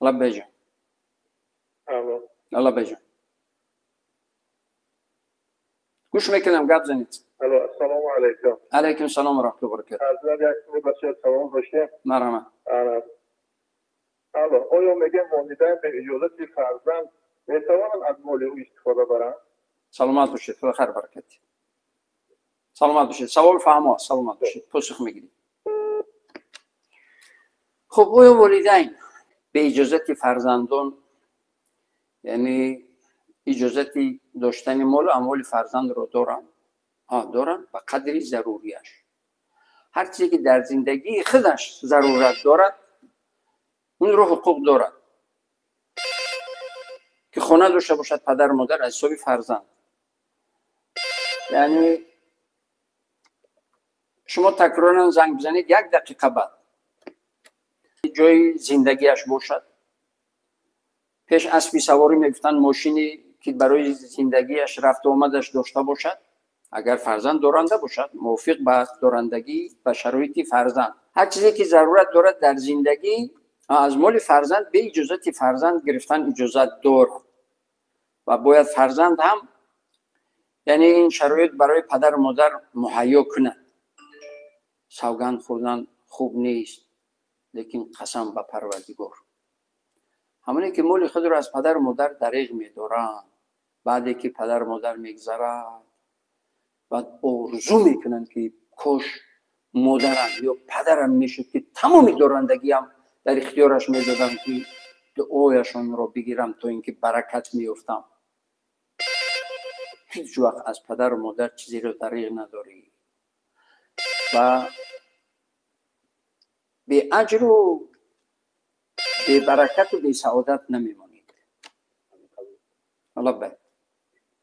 Лаббай ҷон. Алло. Лаббай ҷон. Гӯш мекунам, гап занед. Алло, ассалому алайкум. Алайкум салом ва раҳматуллоҳи ва баракатуҳ. Ҳазрат, як бача савол доштем. Марҳамат. Алло, оё мегӯям волидайн ба иҷозати фарзанд метавонанд аз моли ӯ истифода баранд? Саломат бошед, худо хайр баракат. Саломат бошед. Савол фаҳмо аст, саломат бошед. Посух мегиред. Хуб, оё волидайн ба иҷозати фарзандон, яъне иҷозати доштани молу амволи фарзандро доранд? Ҳа, доранд ба қадри заруриаш. Ҳар чизе ки дар зиндагии худаш зарурат дорад, онро ҳуқуқ дорад. Ки хона дошта бошад падар модар аз ҳисоби фарзанд. Яъне шумо такроран занг бизанед як дақиқа баъд. Ҷои зиндагиаш бошад. Пеш аспи саворӣ мегуфтанд мошине ки барои зиндагиаш рафту омадаш дошта бошад, агар фарзанд доранда бошад, мувофиқ ба дорандагӣ ба шароити фарзанд. Ҳар чизе ки зарурат дорад дар зиндагӣ, аз моли фарзанд бе иҷозати фарзанд гирифтан иҷозат дорад. Ва бояд фарзанд ҳам, яъне ин шароит барои падару модар муҳайё кунад. Савганд хӯрдан хуб нест, лекин қасам ба Парвардигор. Ҳамоне ки моли худро аз падару модар дареғ медоранд, баъде ки падару модар мегзарад, баъд орзу мекунанд ки кош модарам ё падарам мешуд ки тамоми дорандагиам дар ихтиёраш медодам ки дуояшонро бигирам то ин ки баракат меёфтам. Ҳеҷ вақт аз падару модар чизеро дареғ надорӣ ва беаҷру бебаракату бесаодат намемонед. Лаббайк.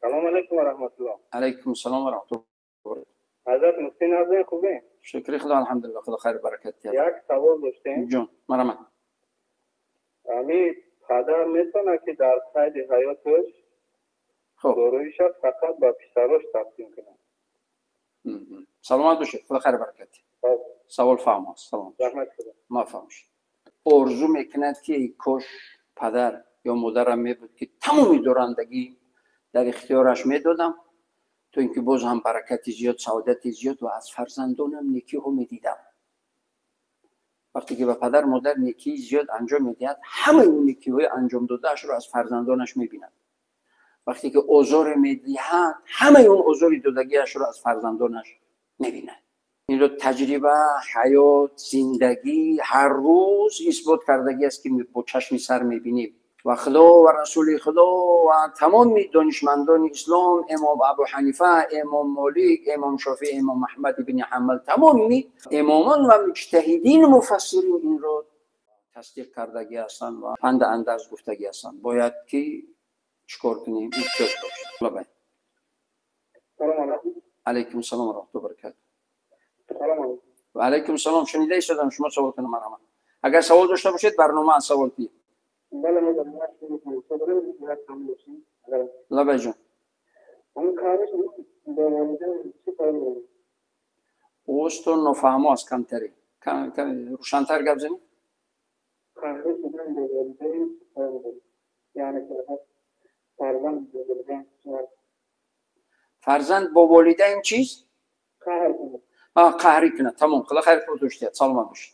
Салом алайкум ва раҳматуллоҳ. Алайкум салом ва раҳматуллоҳ. Ҳазрат Муҳсин ҳазрат, хубе? Шукри Худо, алҳамдулиллоҳ, Худо хайр баракат диҳад. Як савол доштем. Ҷон, марҳамат. Ами падар метавонад ки дар қайди ҳаёташ дороиша фақат ба писарош тақсим кунад? Саломат бошед, Худо хайр баракат диҳад. Савол фаҳм аст. Салом. Раҳмат Худо. Муваффақ бошед. Орзу мекунад ки кош падар ё модарам мебуд ки тамоми дорандагӣ дар ихтиёраш медодам то ин ки боз ҳам баракати зиёд, саодати зиёд ва аз фарзандонам некиҳо медидам. Вақте ки ба падар модар некии зиёд анҷом медиҳад, ҳамаи он некиҳои анҷом додаашро аз фарзандонаш мебинад. Вақте ки озоре медиҳад, ҳамаи он озори додагиашро аз фарзандонаш мебинад. Инро таҷриба, ҳаёт, зиндагӣ ҳар рӯз исбот кардагӣ аст ки бо чашми сар мебинем. Ва Худо ва Расули Худо ва тамоми донишмандони ислом, имом Абу Ҳанифа, имом Молик, имом Шофиъ, имом Аҳмад ибни Ҳанбал, тамоми имомон ва муҷтаҳидин муфассирин инро тасдиқ кардагӣ ҳастанд ва панд андарз гуфтагӣ ҳастанд. Бояд ки чикор кунем? Эҳтиёт бошем. Лаббайк. Салом алайкум. Алайкум салом ва раҳматуллоҳи ва баракатуҳ. Салом алайкум. Ва алайкум салом. Шунида истодам, шумо савол кунед, марҳамат. Агар савол дошта бошед, барнома аз савол диҳед. Бале, мо дар мавриди шумо савол дорем, як савол доштем. Лаббайк ҷон. Он кори шумо бо волидайн чӣ кор мекунед? Овозтон нофаҳмо аст камтаре. Кам рӯшантар гап занед. Қаҳрӣ шудан бо волидайн чӣ кор мекунед? Яъне ки фарзанд бо волидайн чӣ кор? Фарзанд бо волидайн чиз? Қаҳр кунад. Қаҳрӣ кунад. Тамом. Худо хайр фурӯ доштият. Саломат бошед.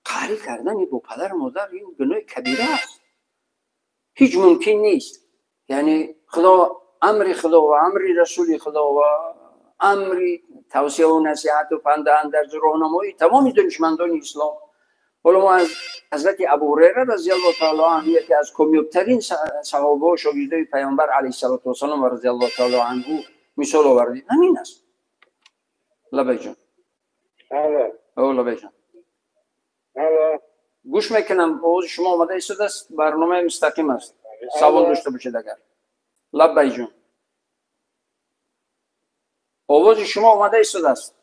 Қаҳрӣ кардани бо падару модар ин гуноҳи кабира аст. Ҳеҷ мумкин нест. Яъне Худо, амри Худо ва амри Расули Худо ва амри тавсия ва насиҳат ва панд андарз роҳнамоии тамоми донишмандони ислом. Ҳоло мо аз ҳазрати Абу Ҳурайра разияллоҳу таоло анҳу, яке аз комёбтарин саҳоба ва шогирдои Паёмбар алайҳиссалоту вассалом ва разияллоҳу таоло анҳу мисол овардем. Ҳамин аст. Лаббайк ҷон. Алло. О, лаббайк ҷон. Алло. Гӯш мекунам, овози шумо омада истодааст, барномаи мустақим аст. Савол дошта бошед агар. Лаббайк ҷон. Овози шумо омада истодааст.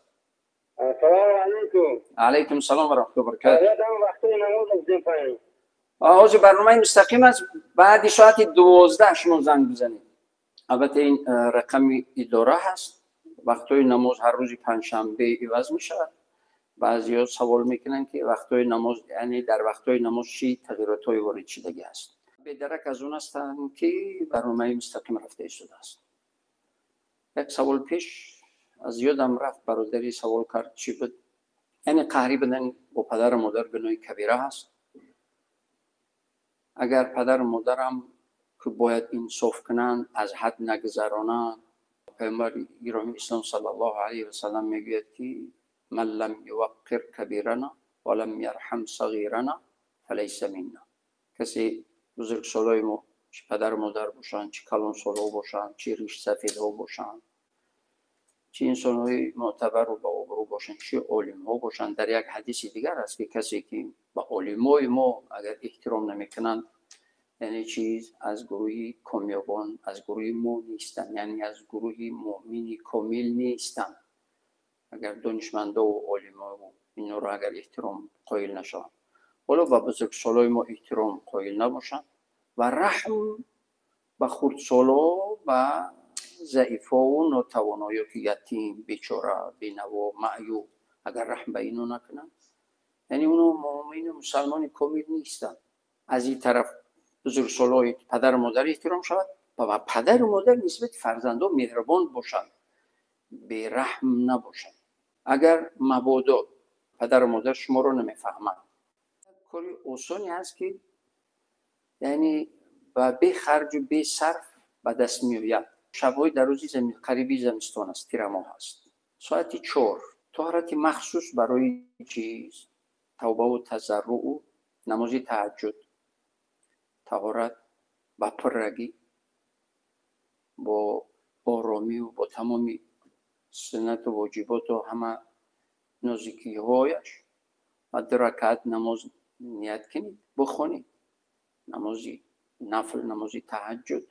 Ассалому алайкум. Алайкум салом ва раҳматуллоҳи ва баракатуҳ. Ҳазрат, вақти намоз аз паём. Ҳозир барномаи мустақим аст, баъди соати 12 шумо занг бизанед. Албатта ин рақами идора ҳаст. Вақтҳои намоз ҳар рӯзи панҷшанбе иваз мешавад. Баъзиҳо савол мекунанд, ки вақтҳои намоз, яъне дар вақтҳои намоз чӣ тағйиротҳое ворид шудагӣ аст. Бедарак аз он ҳастанд, ки барномаи мустақим рафта истодааст. Як савол пеш аз ёдам рафт, бародари савол кард, чӣ буд? Яъне қаҳрӣ будан бо падару модар гуноҳи кабира ҳаст. Агар падару модарам ки бояд инсоф кунанд, аз ҳад нагузаронанд, Паёмбари гиромии ислом саллаллоҳу алайҳи васаллам мегӯяд, ки ман лам юваққир кабирана ва лам ярҳам сағирана фалайса минна. Касе бузургсолои мо, чӣ падару модар бошанд, чӣ калонсолҳо бошанд, чӣ ришсафедҳо бошанд, чӣ инсонҳои мӯътабару ба обрӯ бошанд, чӣ олимҳо бошанд. Дар як ҳадиси дигар аст, ки касе ки ба олимои мо агар эҳтиром намекунанд, яъне чиз аз гурӯҳи комёбон, аз гурӯҳи мо нестанд, яъне аз гурӯҳи муъмини комил нестанд. Агар донишмандову олимову инҳоро агар эҳтиром қоил нашаванд, ҳоло ба бузургсолои мо эҳтиром қоил набошанд ва раҳм ба хурдсоло, ба заифову нотавоно ё ки ятим, бечора, бенаво, маъюб, агар раҳм ба ино накунанд, яъне оно муъмину мусалмони комил нестанд. Аз ин тараф бузургсолои падару модар эҳтиром шавад ва падару модар нисбати фарзандо меҳрубон бошанд, бераҳм набошанд. Агар мабодо падару модар шуморо намефаҳманд, кори осоне ҳаст, ки яъне ба бехарҷу бесарф ба даст меояд. Шабҳои дар рӯзи қариби зимистон аст, тирамоҳ аст, соати 4 тоҳарати махсус барои чиз тавбаву тазарруъу намози таҳаҷҷуд, таҳорат ба пуррагӣ, бо оромию бо тамоми суннату воҷиботу ҳама нозикиҳояш ва 2 ракаат намоз ният кунед, бихонед намози нафл, намози таҳаҷҷуд.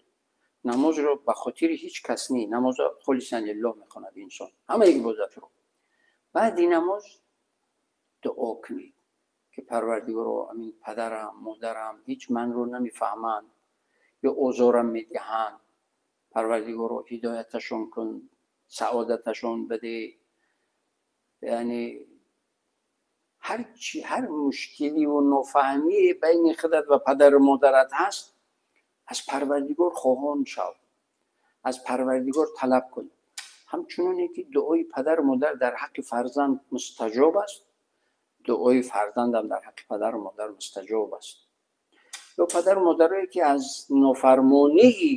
Намозро ба хотири ҳеҷ кас не, намозро холисан лиллоҳ мехонад инсон, ҳама ибодатро. Баъди намоз дуо кунед, ки Парвардигоро, амин падарам, модарам ҳеҷ манро намефаҳманд ё озорам медиҳанд, Парвардигоро, ҳидояташон кун, саодаташон биде. Яъне ҳар мушкиливу нофаҳмие байни худат ва падару модарат ҳаст, аз Парвардигор хоҳон шав, аз Парвардигор талаб кун. Ҳамчуноне ки дуои падару модар дар ҳаққи фарзанд мустаҷоб аст, дуои фарзандам дар ҳаққи падару модар мустаҷоб аст. Ё падару модарое ки аз нофармонии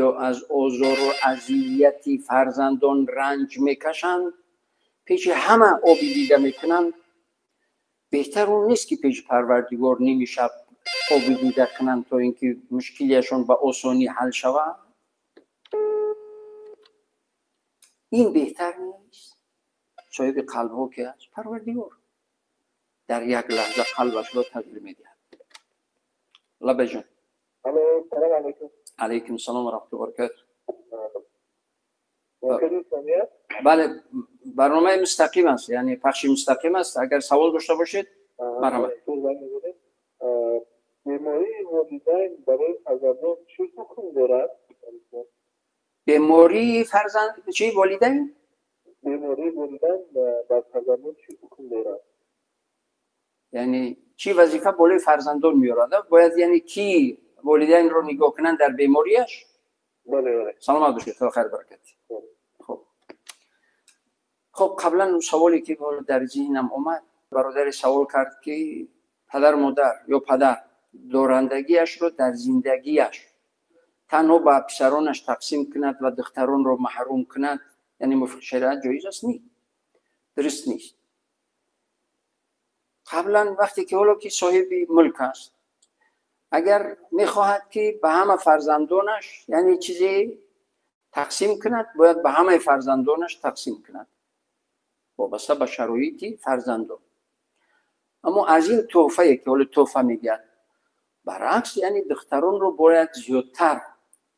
ё аз озору азияти фарзандон ранҷ мекашанд, пеши ҳама оби дида мекунанд, беҳтар он нест, ки пеши Парвардигор ними шаб оби дида кунанд, то ин ки мушкилияшон ба осонӣ ҳал шавад? Ин беҳтар нест? Соҳиби қалбҳо ки аст? Парвардигор. Дар як лаҳза қалбашро тағйир медиҳад. Лабаҷон. Алайкум салом ва раҳматуллоҳи ва баракатуҳ. Бале, барномаи мустақим аст, яъне пахши мустақим аст. Агар савол дошта бошед, марҳамат. Бемории волидайн барои фарзандон чӣ ҳукм дорад? Бемории фарзанд чӣ волидайн? Бемории волидайн бар фарзандон чӣ ҳукм дорад? Яъне чӣ вазифа болои фарзандон меорад? Бояд яъне ки волидайнро нигоҳ кунанд дар бемориаш? Бале, бале. Саломат бошед, худо хайр баракат. Хуб, қаблан он саволе ки дар зеҳнам омад, бародаре савол кард, ки падар модар ё падар дорандагиашро дар зиндагиаш танҳо ба писаронаш тақсим кунад ва духтаронро маҳрум кунад, яъне мувофиқи шариат ҷоиз аст? Не, дуруст нест. Қаблан вақте ки ҳоло ки соҳиби мулк аст, агар мехоҳад, ки ба ҳама фарзандонаш яъне чизе тақсим кунад, бояд ба ҳамаи фарзандонаш тақсим кунад, вобаста ба шароити фарзандон. Аммо аз ин тӯҳфае ки ҳоло тӯҳфа мегӯяд, баръакс, яъне духтаронро бояд зиёдтар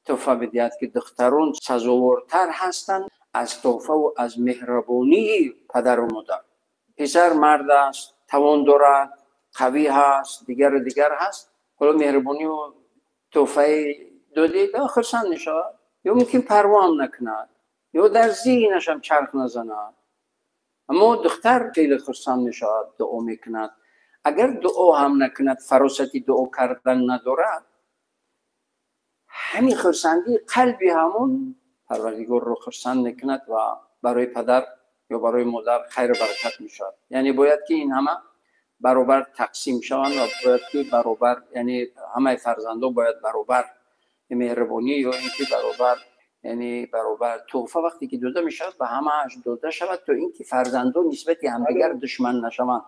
тӯҳфа бидиҳад, ки духтарон сазовортар ҳастанд аз тӯҳфаву аз меҳрабонии падару модар. Писар мард аст, тавон дорад, қавӣ ҳаст, дигару дигар ҳаст. Ҳоло меҳрубонию тӯҳфае додед, хурсанд мешавад, ё мумкин парво ҳам накунад, ё дар зеҳнаш ҳам чарх назанад. Аммо духтар хеле хурсанд мешавад, дуо мекунад. Агар дуо ҳам накунад, фаросати дуо кардан надорад, ҳамин хурсандии қалби ҳамон Парвардигорро хурсанд мекунад ва барои падар ё барои модар хайру баракат мешавад. Яъне бояд ки ин ҳама баробар тақсим шаванд ва бояд ки баробар, яъне ҳамаи фарзандо бояд баробар меҳрубонӣ ё ин ки баробар, яъне баробар туҳфа вақте ки дода мешавад, ба ҳамааш дода шавад, то ин ки фарзандон нисбати ҳамдигар душман нашаванд.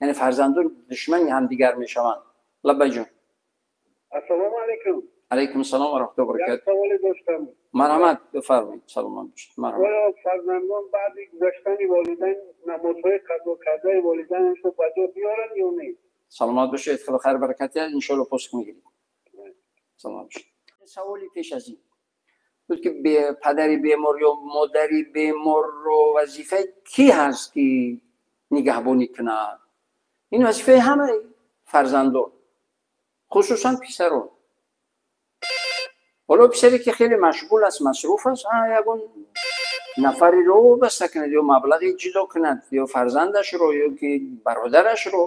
Яъне фарзандон душмани ҳамдигар мешаванд. Лаббай ҷон. Ассалому алайкум. Алайкум ассалом ва раҳматуллоҳи ва баракатуҳ. Як саволе доштам. Марҳамат, бифармоед. Саломат бошед. Марҳамат. Оё фарзандон баъди гузаштани волидайн намозҳои қазо кардаи волидайнашро ба ҷо биёранд ё не? Саломат бошед, худо хайр баракат диҳад, иншоалло посух мегиред. Саломат бошед. Саволи пеш аз ин буд ки падари бемор ё модари беморро вазифаи кӣ ҳаст ки нигаҳбонӣ кунад? Ин вазифаи ҳамаи фарзандон, хусусан писарон. Ҳоло писаре ки хеле машғул аст, масруф аст, ягон нафареро вобаста кунад ё маблағе ҷудо кунад, ё фарзандашро ё ки бародарашро,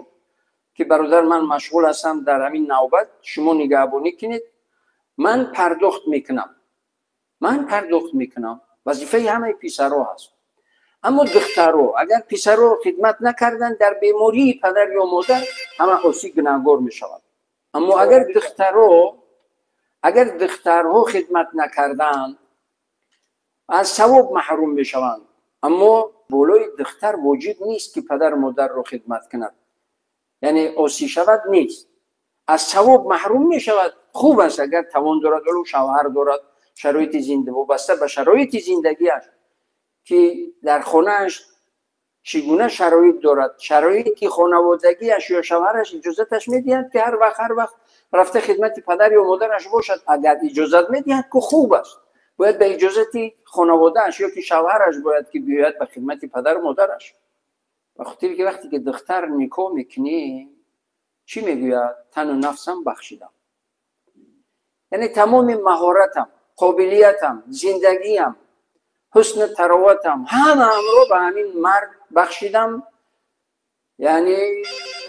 ки бародар, ман машғул ҳастам, дар ҳамин навбат шумо нигаҳбонӣ кунед, ман пардохт мекунам, ман пардохт мекунам. Вазифаи ҳамаи писаро ҳаст. Аммо духтаро, агар писаро хидмат накарданд дар бемории падар ё модар, ҳама осӣ гунаҳгор мешаванд. Аммо агар духтарҳо хидмат накарданд, аз савоб маҳрум мешаванд. Аммо болои духтар воҷиб нест ки падар модарро хидмат кунад, яъне осӣ шавад нест, аз савоб маҳрум мешавад. Хуб аст, агар тавон дорад, валу шавҳар дорад, шароити зинда вобаста ба шароити зиндагиаш, ки дар хонааш чӣ гуна шароит дорад, шароити хонаводагиаш ё шавҳараш иҷозаташ медиҳад ки ҳар вақт рафта хидмати падар ё модараш бошад. Агар иҷозат медиҳад, ку хуб аст, бояд ба иҷозати хонаводааш ё ки шавҳараш бояд ки биёяд ба хидмати падару модараш. Ба хотире ки вақте ки духтар никоҳ мекунӣ, чӣ мегӯяд? Тану нафсам бахшидам, яъне тамоми маҳоратам, қобилиятам, зиндагиам, ҳусну тароватам, ҳамаамро ба ҳамин мард бахшидам, яъне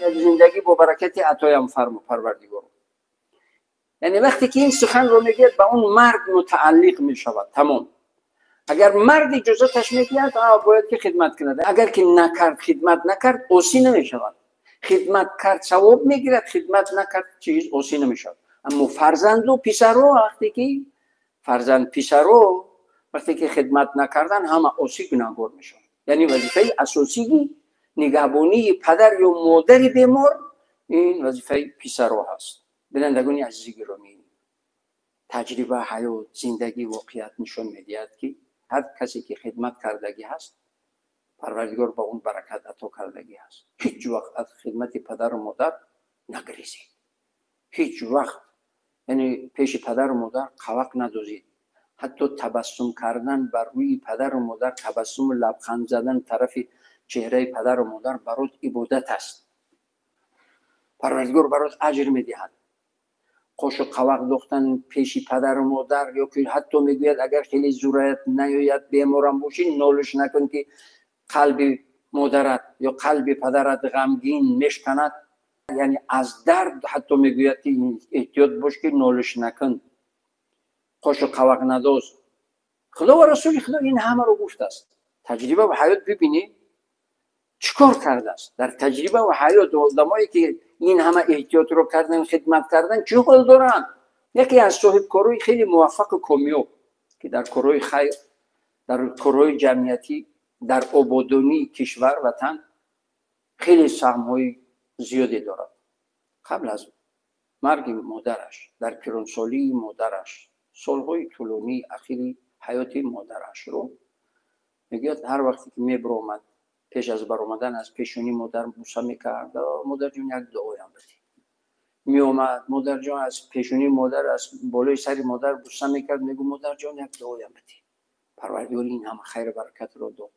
як зиндагӣ бо баракати атоям фармо, Парвардигор. Яъне вақте ки ин суханро мегӯяд, ба он мард мутааллиқ мешавад, тамом. Агар мард иҷозаташ медиҳад, бояд ки хидмат кунад. Агар ки накард, хидмат накард, осӣ намешавад. Хидмат кард, савоб мегирад, хидмат накард, чиз осӣ намешавад. Аммо фарзанду писаро, вақте ки фарзанд писаро вақте ки хидмат накардан, ҳама осӣ гунаҳгор мешавад. Яъне вазифаи асосии нигаҳбонии падар ё модари бемор ин вазифаи писаро ҳаст. Бинандагони азизи гиромӣ, таҷриба, ҳаёт, зиндагӣ, воқеият нишон медиҳад, ки ҳар касе ки хидмат кардагӣ ҳаст, Парвардигор ба он баракат ато кардагӣ ҳаст. Ҳеҷ вақт аз хидмати падару модар нагрезед, ҳеҷ вақт, яъне пеши падару модар қавақ надозед. Ҳатто табассум кардан бар рӯи падару модар, табассуму лабханд задан тарафи чеҳраи падару модар барот ибодат аст, Парвардигор барот аҷр медиҳад. Қошу қавақ дохтан пеши падару модар ё ки ҳатто мегӯяд, агар хеле зураят наёяд, беморам бошӣ, нолиш накун, ки қалби модарат ё қалби падарат ғамгин мешканад. Яъне аз дард ҳатто мегӯяд, ки эҳтиёт бош, ки нолиш накун, қошу қавақ надоз. Худо ва Расули Худо ин ҳамаро гуфтааст. Таҷриба ва ҳаёт бибинӣ, чӣ кор кардааст. Дар таҷриба ва ҳаёт одамое ки ин ҳама эҳтиётро кардан, хидмат кардан, чӣ ҳол доранд? Яке аз соҳибкорои хеле муваффақу комёб, ки дар корҳои хайр, дар корҳои ҷамъиятӣ, дар ободонии кишвар, ватан хеле саҳмҳои зиёде дорад, қабл аз марги модараш, дар пиронсолии модараш, солҳои тӯлонии ахири ҳаёти модарашро мегӯяд, ҳар вақте ки мебиромад, пеш аз баромадан аз пешонии модар буса мекард: «Модарҷон, як дуоям бидӣ». Меомад, модарҷон, аз пешонии модар, аз болои сари модар буса мекард, мегӯ: «Модарҷон, як дуоям бидӣ». Парвардигор ин ҳама хайру баракатро дод.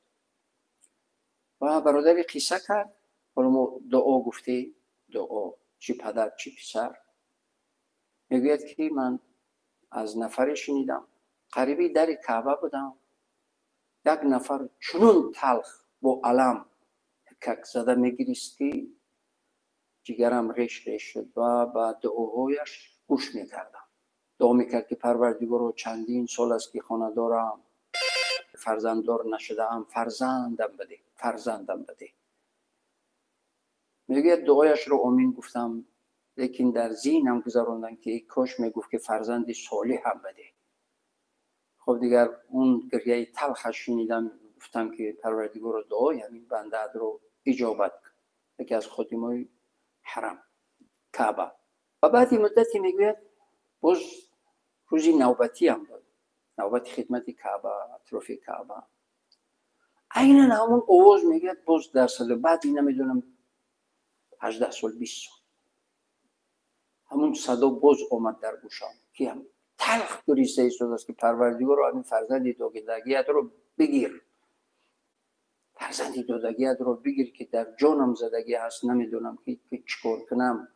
Ва бародари қисса кард. Ҳоло мо дуо гуфтем, дуо чӣ падар, чӣ писар. Мегӯяд, ки ман аз нафаре шунидам, қариби дари Каъба будам. Як нафар чунон талх бо алам как зада мегирист, ки ҷигарам реш реш шуд ва ба дуоҳояш гӯш мекардам. Дуо мекард, ки Парвардигоро, чандин сол аст, ки хона дорам, фарзанддор нашудаам, фарзандам бидеҳ, фарзандам бидеҳ. Мегӯяд, дуояшро омин гуфтам, лекин дар зиҳнам гузарондам, ки кош мегуфт, ки фарзанди солиҳам бидеҳ. Хоб, дигар он гирьяи талхаш шунидам, гуфтам, ки Парвардигоро, дуои ҳамин бандаатро иҷобат кун. Яке аз ходимои ҳарам, Каъба. Ва баъди муддате, мегӯяд, боз рӯзи навбатиам буд, навбати хидмати Каъба, атрофи Каъба. Айнан ҳамон овоз, мегӯяд, боз дар садо. Баъди намедонам 18 сол, 20 сол ҳамон садо боз омад дар гӯшам, ки талх гириста истодааст, ки Парвардигоро, ҳамин фарзанди додагиятро бигир, фарзанди додагиятро бигир, ки дар ҷонам задагӣ ҳаст, намедонам, ки чӣ кор кунам,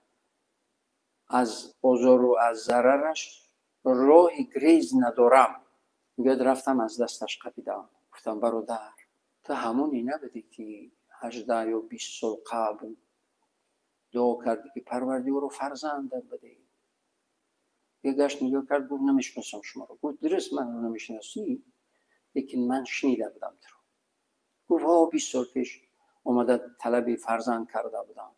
аз озору аз зарараш роҳи грез надорам. Мегӯяд, рафтам, аз дасташ қапидам, гуфтам: «Бародар, ту ҳамоне набудӣ, ки 18 ё 20 сол қабл дуо кардӣ, ки Парвардигоро, фарзандам бидеҳ?» Як гашт нигоҳ кард, гуфт: «Намешиносам шуморо». Гуфт: «Дуруст, манро намешиносӣ, лекин ман шунида будам туро». Гуфт: «Ҳо, 20 сол пеш омада талаби фарзанд карда будам.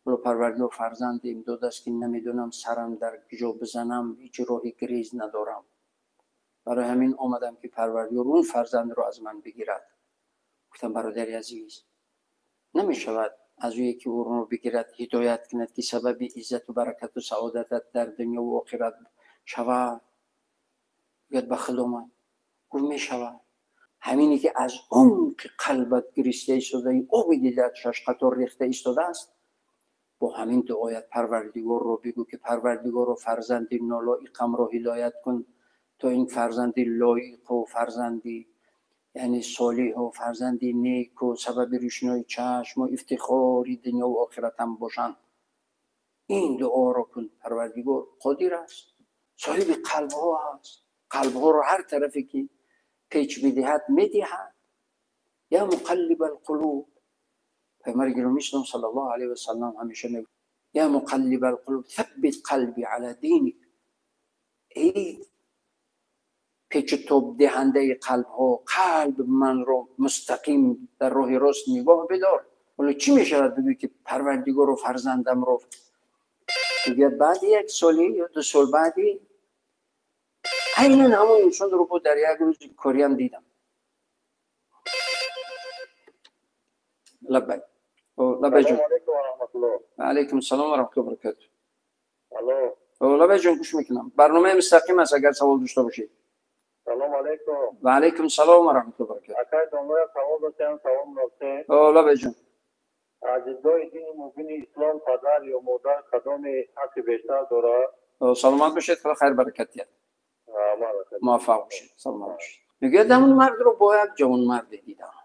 Ҳоло Парвардигор фарзандем додааст, ки намедонам сарам дар куҷо бизанам, ҳеҷ роҳи грез надорам. Барои ҳамин омадам, ки Парвардигор он фарзандро аз ман бигирад». Гуфтам: «Бародари азиз, намешавад аз ӯе, ки ӯро бигирад, ҳидоят кунад, ки сабаби иззату баракату саодатат дар дунёву охират шавад?» Гӯяд, ба худ омад, гуфт: «Мешавад. Ҳамине ки аз умқи қалбат гириста истодаи, оби дилат шашқатор рехта истодааст, бо ҳамин дуоят Парвардигорро бигӯ, ки Парвардигорро, фарзанди нолоиқамро ҳидоят кун, то ин фарзанди лоиқу фарзанди, яъне, солиҳу фарзанди неку сабаби рӯшнои чашму ифтихори дунёву охиратам бошанд. Ин дуоро кун. Парвардигор қодир аст, соҳиби қалбҳо аст, қалбҳоро ҳар тарафе ки печ бидиҳад, медиҳад. يا مقلب القلوب». Пайғамбари гиромӣ ислом саллаллоҳу алайҳи васаллам ҳамеша мегуфт: يا مقلب القلوب، ثبت قلبي على دينك. Эй печу тобдиҳандаи қалбҳо, қалб манро мустақим дар роҳи рост нигоҳ бидор. Ҳоло чӣ мешавад бигӯӣ, ки Парвардигору, фарзандамро? Мегӯяд, баъди як соли ё 2 сол баъди айнан ҳамон инсонро бо дар як рӯзи кориам дидам. Лаббай, лаббай ҷон. Алайкум салом ва раҳматуллоҳи баракату. Лаббай ҷон, гӯш мекунам. Барномаи мустақим аст, агар савол дошта бошед. Салом алейкум. Ва алайкум салом ва раҳматуллоҳи баракату. Акай домоя, савол доштам, савол нокте. Лаббай ҷон. Аз дидгоҳи дини мубини ислом падар ё модар кадоме ҳаққи бештар дорад? Саломат бошед, худо хайр баракат диҳад, муваффақ бошед, саломат бошед. Мегӯяд, ҳамон мардро бо як ҷавонмарде дидам,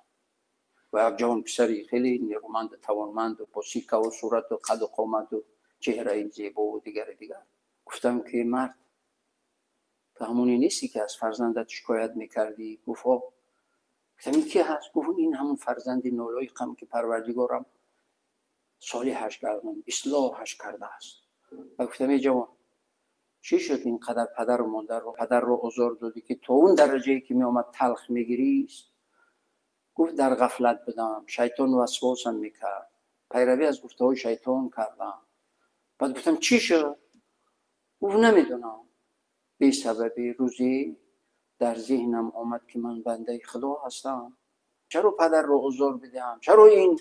бо як ҷавон писари хеле нерӯманду тавонманду бо сикаву сурату қаду қомату чеҳраи зебову дигари дигар. Гуфтам, ки мард, ту ҳамоне нестӣ, ки аз фарзандат шикоят мекардӣ? Гуфт: «О». Гуфтам: «Ин ки ҳаст?» Гуфт: «Ин ҳамон фарзанди нолоиқам, ки Парвардигорам солиҳаш гардон, ислоҳаш кардааст». Ва гуфтам: «Эй ҷавон, чӣ шуд, ин қадар падару модарро, падарро озор додӣ, ки то он дараҷае ки меомад, талх мегирист?» Гуфт: «Дар ғафлат будам, шайтон васвосам мекард, пайравӣ аз гуфтаҳои шайтон кардам». Баъд гуфтам: «Чӣ шуд?» Гуфт: «Намедонам, бесабаби рӯзе дар зеҳнам омад, ки ман бандаи Худо ҳастам, чаро падарро озор бидиҳам? Чаро ин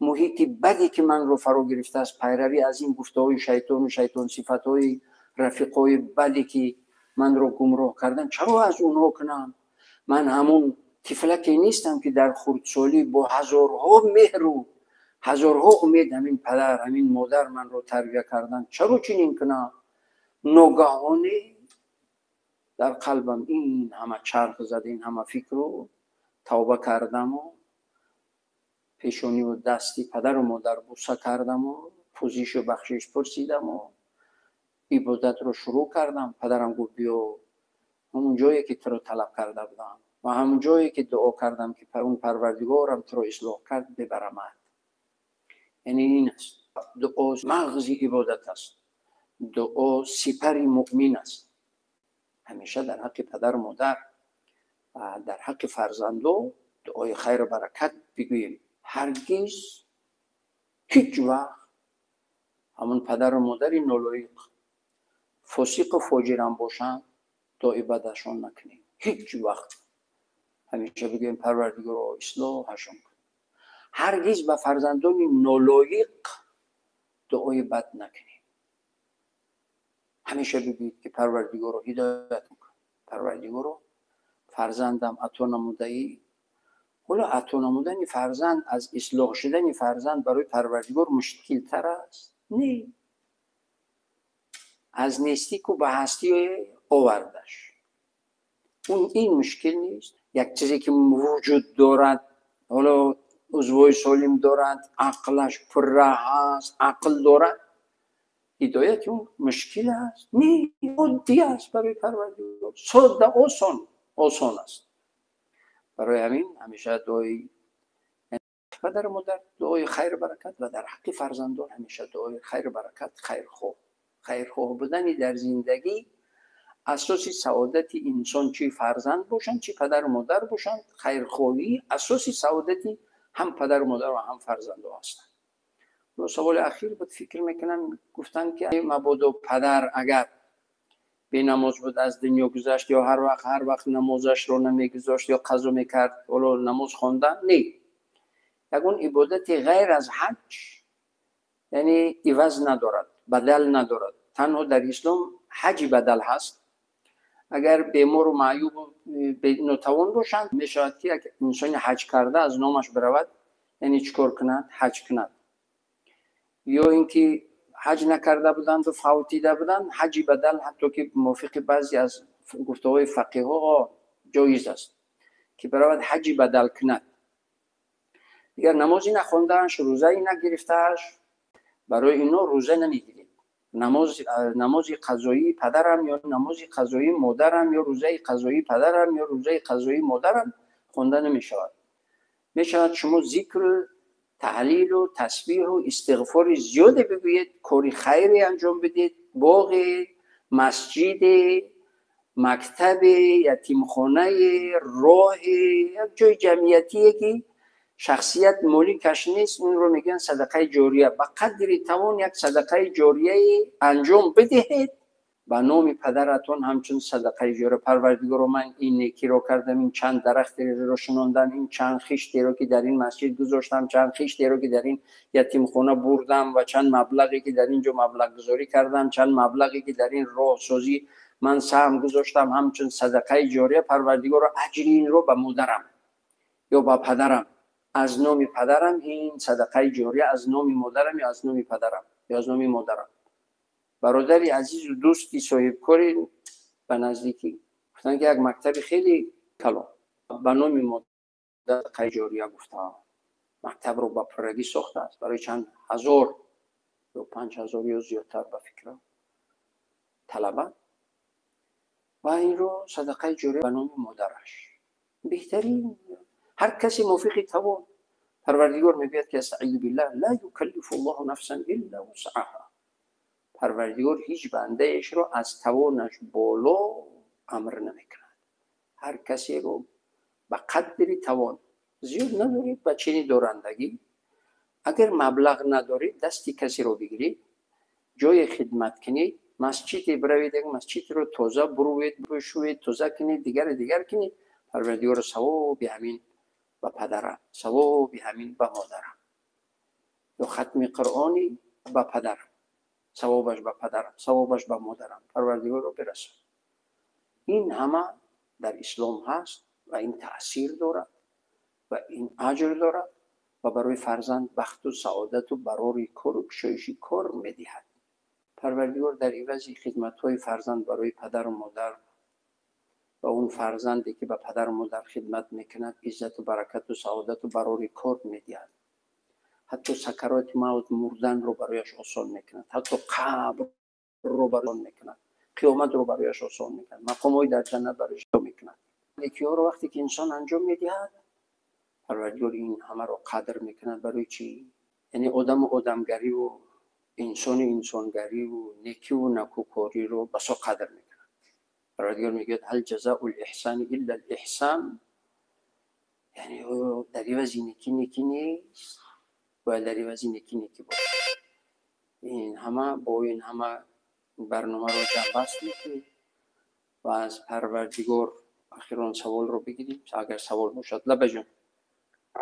муҳити баде, ки манро фаро гирифтааст, пайравӣ аз ин гуфтаҳои шайтону шайтонсифатҳои рафиқҳои баде, ки манро гумроҳ кардан, чаро аз онҳо кунам? Ман ҳамон тифлаке нестам, ки дар хурдсолӣ бо ҳазорҳо меҳру ҳазорҳо умед ҳамин падар, ҳамин модар манро тарбия карданд. Чаро чунин кунам? Ногаҳоне дар қалбам ин ҳама чарх зад, ин ҳама фикру тавба кардаму пешониву дасти падару модар буса кардаму пӯзишу бахшиш пурсидаму ибодатро шурӯъ кардам. Падарам гуфт: биё ҳамон ҷое, ки туро талаб карда будам, ва ва ҳамон ҷое ки дуо кардам, ки он Парвардигорам туро ислоҳ кард, бибарамад. Яъне ин аст. Дуо мағзи ибодат аст, дуо сипари муъмин аст. Ҳамеша дар ҳаққи падару модар ва дар ҳаққи фарзандо дуои хайру баракат бигӯем. Ҳаргиз, ҳеҷ вақт ҳамон падару модари нолоиқ, фосиқу фоҷирам бошанд, дуои бадашон накунем ҳеҷ вақт. Ҳамеша бигӯем: Парвардигоро, ислоҳашон кун. Ҳаргиз ба фарзандони нолоиқ дуои бад накунем. Ҳамеша бигӯед, ки Парвардигоро, ҳидоят кун. Парвардигоро, фарзандам ато намудаӣ. Ҳоло ато намудани фарзанд аз ислоҳ шудани фарзанд барои Парвардигор мушкилтар аст? Не, аз нестӣ ку ба ҳастӣ овардаш, он ин мушкил нест. Як чизе ки вуҷуд дорад, ҳоло узвҳои солим дорад, ақлаш пурра ҳаст, ақл дорад, ҳидояти ӯ мушкил аст? Не, оддӣ аст барои Парвардигор, содда, осон, осон аст. Барои ҳамин ҳамеша дуои падару модар дуои хайру баракат ва дар ҳаққи фарзандон ҳамеша дуои хайру баракат, хайрхоҳ. Хайрхоҳ будани дар зиндагӣ асоси саодати инсон, чи фарзанд бошанд, чи падару модар бошанд. Хайрхоҳӣ асоси саодати ҳам падару модар ва ҳам фарзандо ҳастанд. Саволи ахир буд, фикр мекунам. Гуфтанд, ки мабодо падар агар бенамоз буд, аз дунё гузашт ё ҳар вақт намозашро намегузошт ё қазо мекард, ҳоло намоз хондан не, ягон ибодати ғайр аз ҳаҷ, яъне иваз надорад, бадал надорад. Танҳо дар ислом ҳаҷи бадал ҳаст. Агар бемору маъюбу нотавон бошанд, мешавад, ки як инсони ҳаҷ карда аз номаш биравад, яъне чӣ кор кунад? Ҳаҷ кунад. Ё ин ки ҳаҷ накарда буданду фавтида буданд, ҳаҷи бадал ҳатто ки мувофиқи баъзе аз гуфтаҳои фақиҳҳо ҷоиз аст, ки биравад, ҳаҷи бадал кунад. Дигар намози нахондааш, рӯзаи нагирифтааш, барои ино рӯза намегиред. Намози қазоии падарам ё намози қазоии модарам ё рӯзаи қазоии падарам ё рӯзаи қазоии модарам хонда намешавад. Мешавад, шумо зикру таҳлилу тасбиҳу истиғфори зиёде бигӯед, кори хайре анҷом бидед, боғе, масҷиде, мактабе, ятимхонае, роҳе, як ҷои ҷамъиятие, ки шахсият моликаш нест, онро мегӯянд садақаи ҷория. Ба қадри тавон як садақаи ҷорияе анҷом бидиҳед ба номи падаратон ҳамчун садақаи ҷория. Парвардигоро, ман ин некиро кардам, ин чанд дарахтеро шинондам, ин чанд хиштеро, ки дар ин масҷид гузоштам, чанд хиштеро, ки дар ин ятимхона бурдам, ва чанд маблағе, ки дар ин ҷо маблағгузорӣ кардам, чанд маблағе, ки дар ин роҳсозӣ ман саҳм гузоштам, ҳамчун садақаи ҷория, Парвардигоро, аҷри инро ба модарам ё ба падарам, аз номи падарам ин садақаи ҷория, аз номи модарам ё аз номи падарам ё аз номи модарам. Бародари азизу дӯсти соҳибкори ба наздикӣ гуфтанд, ки як мактаби хеле калон ба номи модар садақаи ҷория гуфтаам, мактабро ба пуррагӣ сохтааст барои чанд ҳазор ё 5000 ё зиёдтар, ба фикрам, талаба, ва инро садақаи ҷория ба номи модараш. Беҳтарин, ҳар касе мувофиқи тавон. Парвардигор мегӯяд, ки أستعيذ بالله: لا يكلف الله نفسا إلا وسعها. Парвардигор ҳеҷ бандаешро аз тавонаш боло амр намекунад. Ҳар касеро ба қадри тавон. Зиёд надоред, ба чини дорандагӣ. Агар маблағ надоред, дасти касеро бигиред, ҷое хидмат кунед, масҷиде биравед, як масҷидро тоза бурӯед, бишӯед, тоза кунед, дигаре дигар кунед. Парвардигоро, савоби ҳамин ба падарам, савоби ҳамин ба модарам, ё хатми қуръони ба падарам, савобаш ба падарам, савобаш ба модарам, Парвардигорро бирасон. Ин ҳама дар ислом ҳаст ва ин таъсир дорад ва ин аҷр дорад ва барои фарзанд бахту саодату барори кору кушоиши кор медиҳад. Парвардигор дар ивази хидматҳои фарзанд барои падару модар ва он фарзанде, ки ба падару модар хидмат мекунад, иззату баракату саодату барори кор медиҳад. Ҳатто сакароти мавт, мурданро барояш осон мекунад, ҳатто қабрро барояш мекунад, қиёматро барояш осон мекунад, мақомҳои дар ҷаннат барояш мекунад. Некиҳоро вақте ки инсон анҷом медиҳад, Парвардигор ин ҳамаро қадр мекунад. Барои чӣ? Яъне одаму одамгариву инсону инсонгариву некиву накӯкориро басо қадр мекунад. Парвардигор мегӯяд: هل جزاء الإحسان إلا الإحسان. Яъне дар ивази некӣ некӣ нест, бояд дар ивази некӣ некӣ бошад. Ин ҳама бо ин ҳама барномаро ҷамъбаст мекунем ва аз Парвардигор ахирон саволро бигирем, агар савол бошад. Лабаҷон.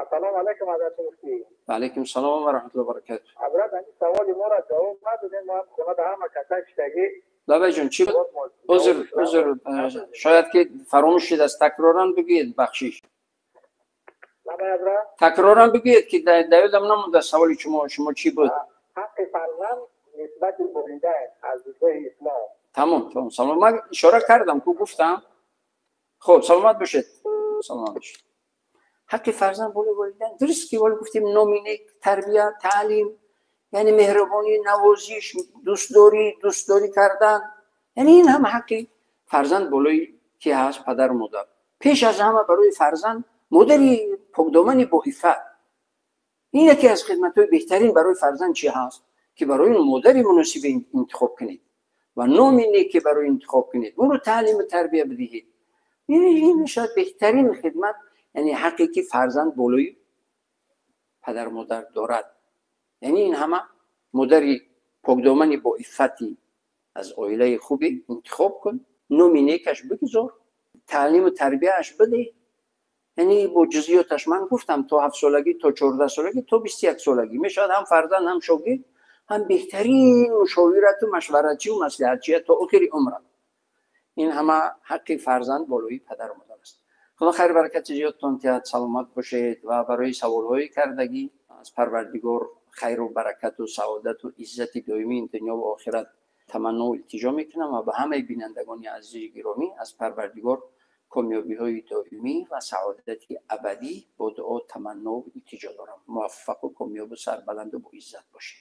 Ассалому алайкум, ҳазрати муфтӣ. Ва алайкум салом ва раҳматуллоҳи ва баракатуҳ. Ҳазрат, ҳамин саволи моро ҷавоб надодем. Мо ҳам хона дар ҳама касай шидагӣ. Лабаҷон, чӣ? Узр, узр, шояд ки фаромӯш шудааст. Такроран бигӯед, бахшиш. Такроран бигӯед, ки дар ёдам намонда саволи шумо чӣ буд. Ҳаққи фарзанд нисбати волидайн аз дидгоҳи ислом. Тамом, тамом, салом. Ман ишора кардам ку, гуфтам. Хуб, саломат бошед, саломат бошед. Ҳаққи фарзанд болои волидайн, дуруст ки вале гуфтем: номи нек, тарбия, таълим, яъне меҳрубонӣ, навозиш, дӯстдорӣ, дӯстдорӣ кардан. Яъне ин ҳама ҳаққи фарзанд болои ки ҳаст? Падару модар. Пеш аз ҳама барои фарзанд модари покдомани боиффат. Ин яке аз хидматҳои беҳтарин барои фарзанд чи ҳаст, ки барои модари муносибе интихоб кунед ва номи неке барои интихоб кунед, ӯро таълиму тарбия бидиҳед. Ин мешавад беҳтарин хидмат, яъне ҳаққе ки фарзанд болои падару модар дорад. Яъне ин ҳама модари покдомани боиффати аз оилаи хубе интихоб кун, номи некаш бигузор, таълиму тарбияаш бидеҳ. Яъне бо ҷузъиёташ ман гуфтам: то 7-солагӣ, то 14-солагӣ, то 21-солагӣ мешавад ҳам фарзанд, ҳам шогирд, ҳам беҳтарин мушовирату машваратчиву маслиҳатчия то охири умрат. Ин ҳама ҳаққи фарзанд болои падару модар аст. Худо хайр баракати зиёдтон диҳад, саломат бошед ва барои саволҳои кардагӣ аз Парвардигор хайру баракату саодату иззати доимии дунё ва охират таманно илтиҷо мекунам ва ба ҳамаи бинандагони азизи гиромӣ аз Парвардигор комёбиҳои доимӣ ва саодати абадӣ бо дуо, таманно илтиҷо дорам. Муваффақу комёбу сарбаланду боиззат бошед.